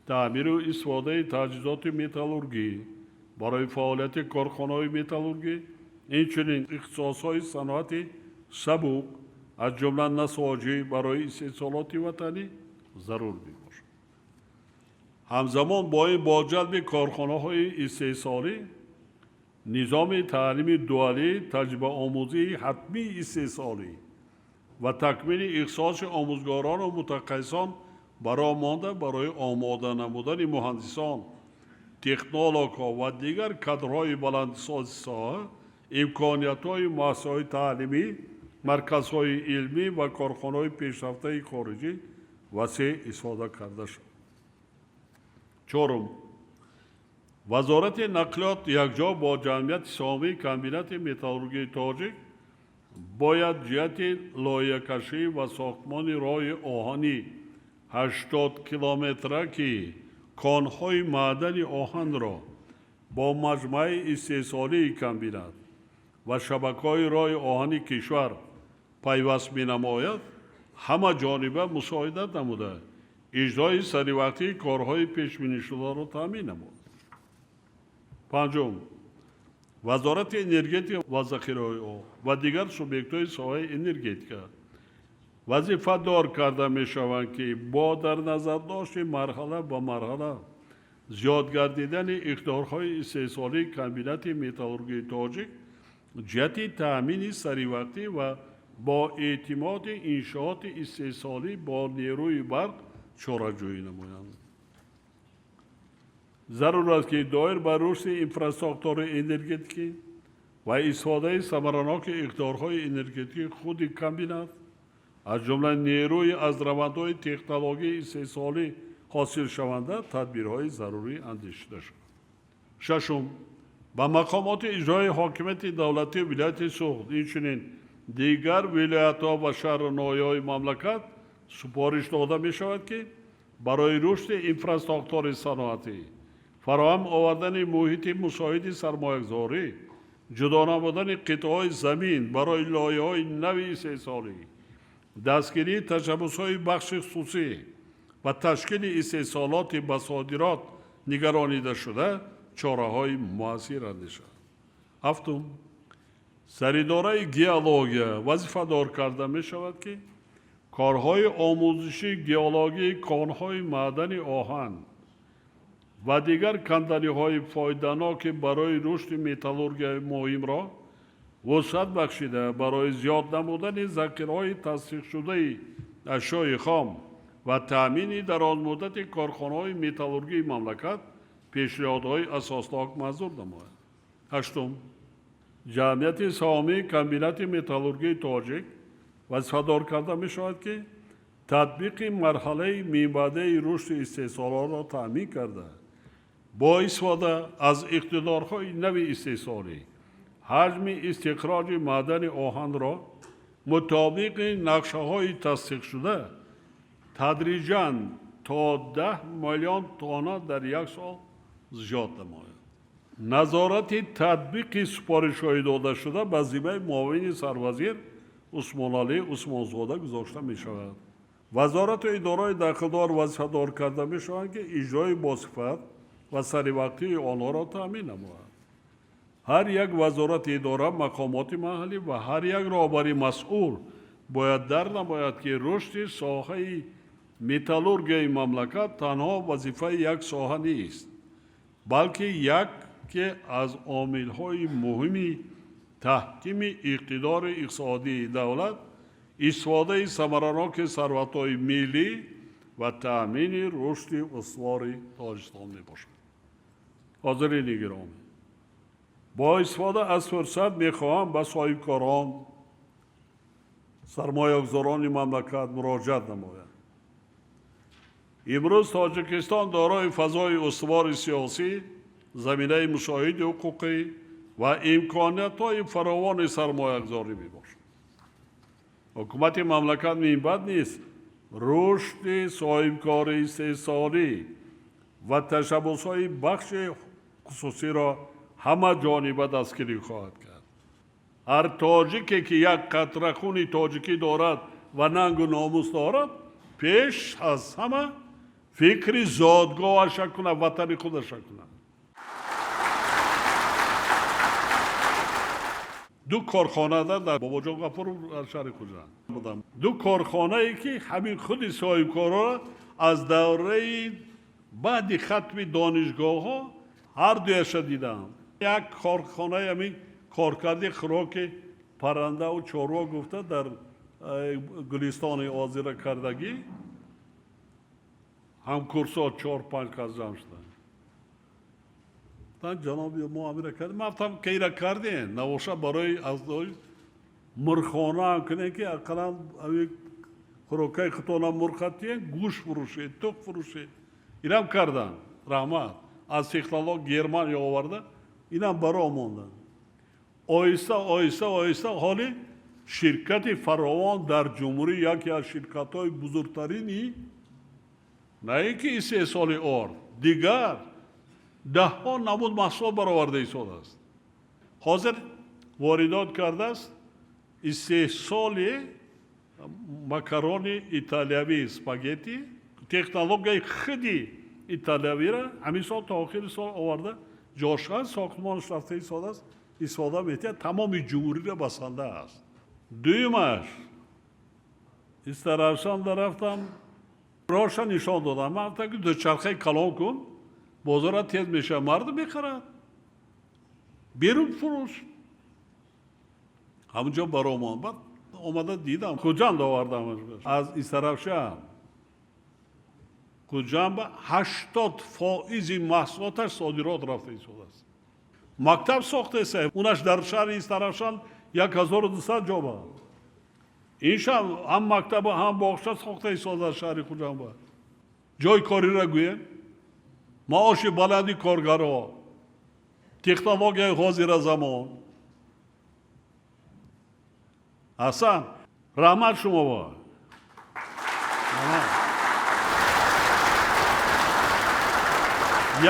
таъмиру истифодаи таҷҳизоти металлургӣ барои фаъолияти корхонаҳои металлургӣ, инчунин ихтисосҳои саноати сабук, аз ҷумла насоҷӣ барои истеҳсолоти ватанӣ зарур мебошад. Ҳамзамон бо ин бо ҷалби корхонаҳои истеҳсолӣ низоми таълими дуалӣ, таҷрибаомӯзии ҳатмии истеҳсолӣ ва такмили ихтисоси омӯзгорону мутахассисон бароҳ монда барои омода намудани муҳандисон, технологҳо ва дигар кадрҳои баландихтисоси соҳа, имкониятҳои муассисаҳои таълимӣ, марказҳои илмӣ ва корхонаҳои пешрафтаи хориҷӣ васеъ истифода карда шуд. Чорум, Вазорати нақлиёт якҷо бо ҷамъияти саҳомии комбинати металлургияи тоҷик бояд ҷиҳати лоиҳакашӣ ва сохтмони роҳи оҳани 80 километра, ки конҳои маъдани оҳанро бо маҷмӯаи истеҳсолии комбинат ва шабакаҳои роҳи оҳани кишвар пайваст менамояд, ҳама ҷониба мусоидат намуда, иҷрои саривақтии корҳои пешбинишударо таъмин намуд. Панҷум, Вазорати энергетика ва захираҳои об ва дигар субъектҳои соҳаи энергетика вазифадор карда мешаванд, ки бо дар назардошти марҳала ба марҳала зиёд гардидани иқтидорҳои истеҳсолии комбинати металлургияи тоҷик ҷиҳати таъмини саривақтӣ ва бо эътимоди иншооти истеҳсолӣ бо нерӯи барқ чораҷӯӣ намоянд. Зарур аст, ки доир ба рушди инфрасохтори энергетикӣ ва истифодаи самараноки иқтидорҳои энергетикии худи комбинат, аз ҷумла нерӯи аз равандҳои технологияи истеҳсолӣ ҳосилшаванда, тадбирҳои зарурӣ андешида шавад. Шашум, ба мақомоти иҷроии ҳокимияти давлатии вилояти Суғд, инчунин дигар вилоятҳо ва шаҳру ноҳияҳои мамлакат супориш дода мешавад, ки барои рушди инфрасохтори саноатӣ, фароҳам овардани муҳити мусоиди сармоягузорӣ, ҷудо намудани қитъаҳои замин барои лоиҳаҳои нави истеҳсолӣ, дастгирии ташаббусҳои бахши хусусӣ ва ташкили истеҳсолоти ба содирот нигаронидашуда чораҳои муассир андешад. Ҳафтум, саридораи геология вазифадор карда мешавад, ки корҳои омӯзиши геологии конҳои маъдани оҳан ва дигар канданиҳои фоиданоки барои рушди металлургияи муҳимро вусъат бахшида, барои зиёд намудани захираҳои тасдиқшудаи ашёи хом ва таъмини дарозмуддати корхонаҳои металлургии мамлакат пешниҳодҳои асоснок манзур намояд. Ҳаштум, ҷамъияти саҳомии комбинати металлургии тоҷик вазифадор карда мешавад, ки татбиқи марҳалаи минбаъдаи рушди истеҳсолотро таъмин карда, бо истифода аз иқтидорҳои нави истеҳсолӣ ҳаҷми истихроҷи маъдани оҳанро мутобиқи нақшаҳои тасдиқшуда тадриҷан то 10 миллион тонна дар як сол зиёд намояд. Назорати татбиқи супоришҳои додашуда ба зиммаи муовини сарвазир Усмоналӣ Усмонзода гузошта мешавад. Вазорату идораҳои дахлдор вазифадор карда мешаванд, ки иҷрои босифат ва саривақтии онҳоро таъмин намояд. Ҳар як вазорати идора, мақомоти маҳаллӣ ва ҳар як роҳбари масъул бояд дар намояд, ки рушди соҳаи металлургияи мамлакат танҳо вазифаи як соҳа нест, балки яке аз омилҳои муҳими таҳкими иқтидори иқтисодии давлат, истифодаи самараноки сарватҳои миллӣ ва таъмини рушди устувори Тоҷикистон мебошад. Ҳозирини гиромӣ, бо истифода аз фурсат мехоҳам ба соҳибкорон, сармоягузорони мамлакат муроҷиат намоям. Имрӯз Тоҷикистон дорои фазои устувори сиёсӣ, заминаи мушоҳиди ҳуқуқӣ ва имкониятҳои фаровони сармоягузорӣ мебошад. Ҳукумати мамлакат минбаъд низ рушди соҳибкории истеҳсолӣ ва ташаббусҳои бахши хусусиро ҳама ҷониба дастгирӣ хоҳад кард. Ҳар тоҷике, ки як қатра хуни тоҷикӣ дорад ва нангу номус дорад, пеш аз ҳама фикри зодгоҳаша кунад, ватани худаша кунад. Ду корхонада дар Бобоҷон Ғафуров дар шаҳри Хуҷанд будам. Ду корхонае, ки ҳамин худи соҳибкорро аз давраи баъди хатми донишгоҳҳо ҳар дуяша дидам. Як корхонаи ҳамин коркарди хӯроки паррандаву чорво гуфта дар Гулистони озира кардагӣ, ҳамкурсо 4-5 кас ҷамъ шуданд. Ҷаноби мо амира кардем, ман гуфтам, ки ира кардем, набоша барои аз мурғхона ҳам кунем, ки ақаллан хӯрокаи худтона мурға тиен, гӯшт фурӯшед, тух фурӯшед. Инам карданд, раҳмат. Аз технолог Германия оварда, инам баро монданд. Оҳиста, оҳиста, оҳиста ҳоли ширкати фаровон дар ҷумҳурӣ яке аз ширкатҳои бузургтарини на ин ки истеҳсоли орд, дигар даҳҳо намуд маҳсулот бароварда истодааст. Ҳозир воридот кардааст истеҳсоли макарони италиявӣ, спагетти, технологияи худи италиявиро ҳамин сол то охири сол оварда ҷошқа сохтмонаш рафта истодааст, истифода метиҳад, тамоми ҷумҳуриро басанда аст. Дуюмаш, Истаравшанда рафтам, роҳша нишон додам. Ман гуфтам, ки дучархаи калон кун, бозора тез мешавад, мардум мехарад, берун фурӯш. Ҳамунҷо баромон. Баъд омада дидам, Хуҷанд овардам аз Истаравшан. Хуҷанд ба 80% маҳсулоташ содирот рафта истодааст. Мактаб сохтеса, унаш дар шаҳри Истаравшан 1200 ҷо ба. Ин шаҳр ҳам мактаб, ҳам боғча сохта истодааст шаҳри Хуҷанд ба. Ҷои кориро гӯем, маоши баланди коргарҳо, технологияи ҳозира замон. Аҳсан, раҳмат шумо ба.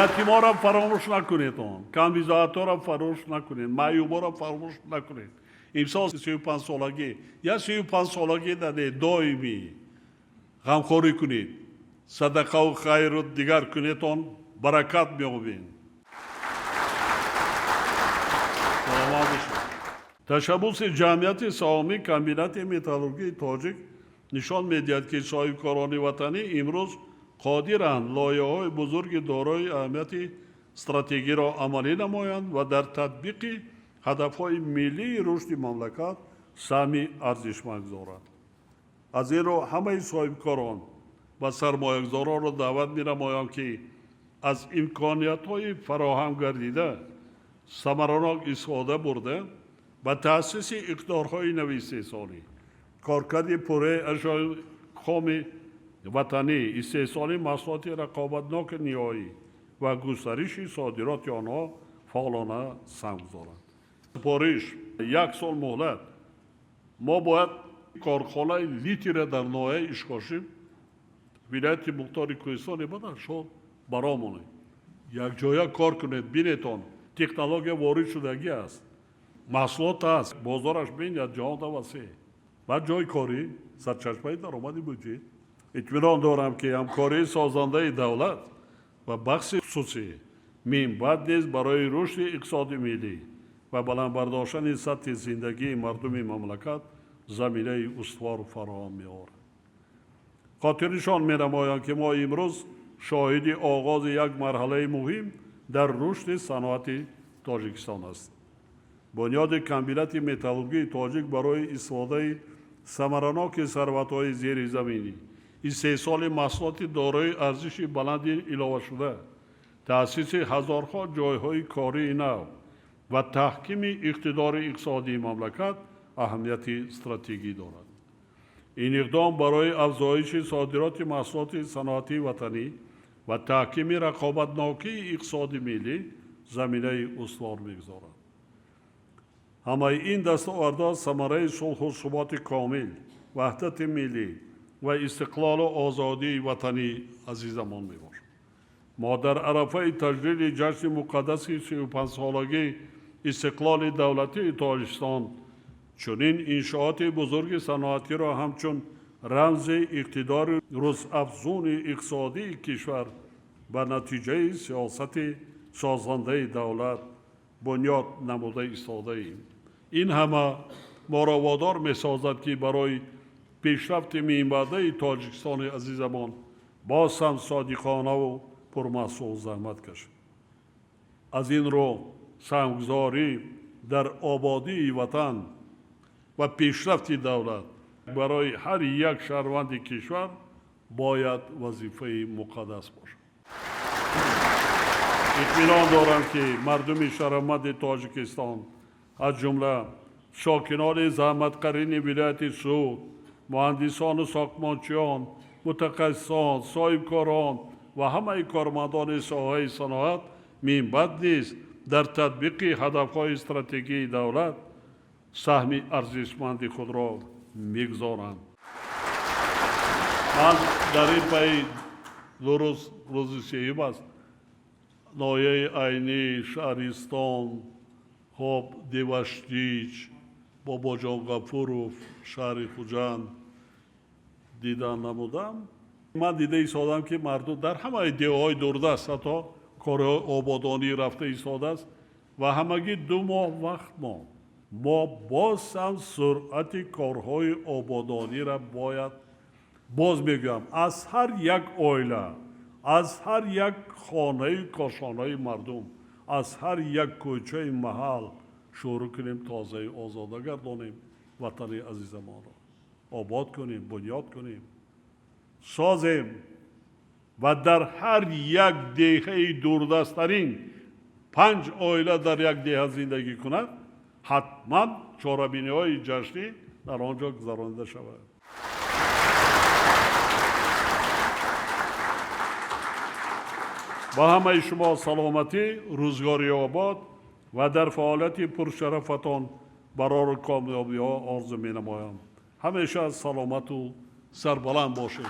Ятиморо фаромӯш накунед, он камбизоатҳоро фаромӯш накунед, маъюборо фаромӯш накунед. Имсол 35 солагӣ, я 35 солагӣ даде доимӣ ғамхорӣ кунед, садақаву хайру дигар кунед, он баракат меёбед. Ташаббуси ҷамъияти саҳомии комбинати металлургии тоҷик нишон медиҳад, ки соҳибкорони ватанӣ имрӯз қодиранд лоиҳаҳои бузурги дорои аҳамияти стратегиро амалӣ намоянд ва дар татбиқи ҳадафҳои миллии рушди мамлакат саҳми арзишманд гузоранд. Аз ин рӯ ҳамаи соҳибкорон ва сармоягузоронро даъват менамоям, ки аз имкониятҳои фароҳам гардида самаранок истифода бурда ба таъсиси иқтидорҳои нави истеҳсолӣ, коркарди пурраи ашёи хоми ватанӣ, истеҳсоли маҳсулоти рақобатноки ниҳоӣ ва густариши содироти онҳо фаъолона саҳм гузоранд. Супориш як сол муҳлат. Мо бояд корхонаи литийро дар ноҳияи Ишкошим, вилояти Мухтори Кӯҳистони Бадахшон баромонем. Якҷоя кор кунед, бинетон, технология ворид шудагӣ аст, маҳсулот аст, бозораш бениҳоят ҷаҳонда васеъ. Баъд ҷойи корӣ, сарчашмаи даромади буҷет. Итминон дорам, ки ҳамкории созандаи давлат ва бахши хусусӣ минбаъд низ барои рушди иқтисоди миллӣ ва баланд бардоштани сатҳи зиндагии мардуми мамлакат заминаи устувор фароҳам меорад. Хотирнишон менамоям, ки мо имрӯз шоҳиди оғози як марҳалаи муҳим дар рушди саноати Тоҷикистон ҳастем. Бунёди комбинати металлургии тоҷик барои истифодаи самараноки сарватҳои зеризаминӣ, истеҳсоли маҳсулоти дорои арзиши баланди иловашуда, таъсиси ҳазорҳо ҷойҳои кории нав ва таҳкими иқтидори иқтисодии мамлакат аҳамияти стратегӣ дорад. Ин иқдом барои афзоиши содироти маҳсулоти саноатии ватанӣ ва таҳкими рақобатнокии иқтисоди миллӣ заминаи устувор мегузорад. Ҳамаи ин дастовардҳо самараи сулҳу суботи комил, ваҳдати миллӣ ва истиқлолу озодии ватании азизамон мебошад. Мо дар арафаи таҷлили ҷашни муқаддаси 35-солагии истиқлоли давлатии Тоҷикистон чунин иншооти бузурги саноатиро ҳамчун рамзи иқтидори рӯзафзуни иқтисодии кишвар ба натиҷаи сиёсати созандаи давлат бунёд намуда истодаем. Ин ҳама моро водор месозад, ки барои пешрафти минбаъдаи Тоҷикистони азизамон боз ҳам содиқонаву пурмаҳсул заҳмат кашем. Аз ин рӯ саҳмгузорӣ дар ободии ватан ва пешрафти давлат барои ҳар як шаҳрванди кишвар бояд вазифаи муқаддас бошад. Итминон дорам, ки мардуми шарафманди Тоҷикистон, аз ҷумла сокинони заҳматқарини вилояти Суғд, муҳандисону сохтмончиён, мутахассисон, соҳибкорон ва ҳамаи кормандони соҳаи саноат минбаъд низ дар татбиқи ҳадафҳои стратегии давлат саҳми арзишманди худро мегузоранд. Ман дар ин пайи ду рӯз, рӯзи сеюм аст, ноҳияи Айнӣ, Шаҳристон, хоб, Деваштич, Бобоҷон Ғафуров, шаҳри Хуҷанд дидан намудам. Ман дида истодам, ки мардум дар ҳамаи деҳаҳои дурдаст ҳатто корҳои ободонӣ рафта истодааст ва ҳамагӣ 2 моҳ вақт монд. Мо боз ҳам суръати корҳои ободониро бояд, боз мегӯям, аз ҳар як оила, аз ҳар як хонаи кошонаи мардум, аз ҳар як кӯчаи маҳал шурӯъ кунем, тозаи озода гардонем ватани азизамонро, обод кунем, бунёд кунем, созем ва дар ҳар як деҳаи дурдасттарин 5 оила дар як деҳа зиндагӣ кунад, ҳатман чорабиниҳои ҷашнӣ дар он ҷо гузаронида шавад. Ба ҳамаи шумо саломатӣ, рӯзгори обод ва дар фаъолияти пуршарафатон барору комёбиҳо орзу менамоям. Ҳамеша саломату сарбаланд бошед.